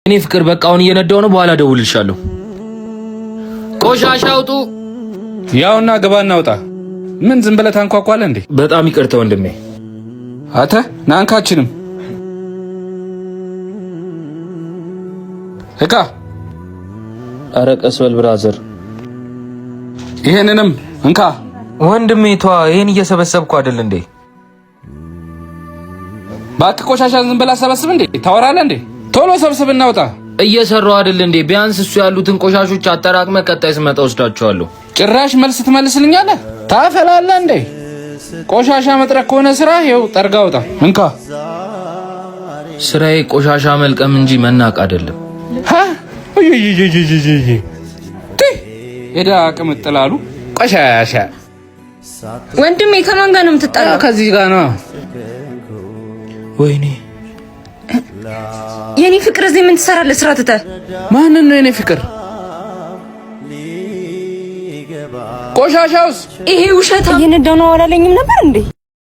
እኔ ፍቅር በቃ አሁን እየነዳሁ ነው። በኋላ እደውልልሻለሁ። ቆሻሻ አውጡ። ያውና ግባ እናውጣ። ምን ዝም ብለህ ታንኳኳለህ እንዴ? በጣም ይቅርታ ወንድሜ። አተ ናንካችንም እቃ ኧረ ቀስ በል brother። ይሄንንም እንካ ወንድሜ። ቷ ይሄን እየሰበሰብኩ አይደል እንዴ? እባክህ ቆሻሻ ዝም ብለህ ሰበስብ እንዴ? ታወራለህ እንዴ? ቶሎ ሰብስብ እናውጣ። እየሰራሁ አይደል እንዴ? ቢያንስ እሱ ያሉትን ቆሻሾች አጠራቅመ ቀጣይ ስመጣ ወስዳቸዋለሁ። ጭራሽ መልስ ትመልስልኛለህ? ታፈላለህ እንዴ? ቆሻሻ መጥረግ ከሆነ ስራ ይኸው ጠርጋ አውጣ። እንካ። ስራዬ ቆሻሻ መልቀም እንጂ መናቅ አይደለም። ሄዳ ቅምጥላሉ ቆሻሻ። ወንድሜ ከማን ጋር ነው የምትጣላው? ከዚህ ጋር ነው። ወይኔ የኔ ፍቅር እዚህ ምን ትሰራለህ? ስራ ትተህ። ማንን ነው የኔ ፍቅር? ቆሻሻውስ ይሄ ውሸት እየነዳው ነው አላለኝም ነበር እንዴ?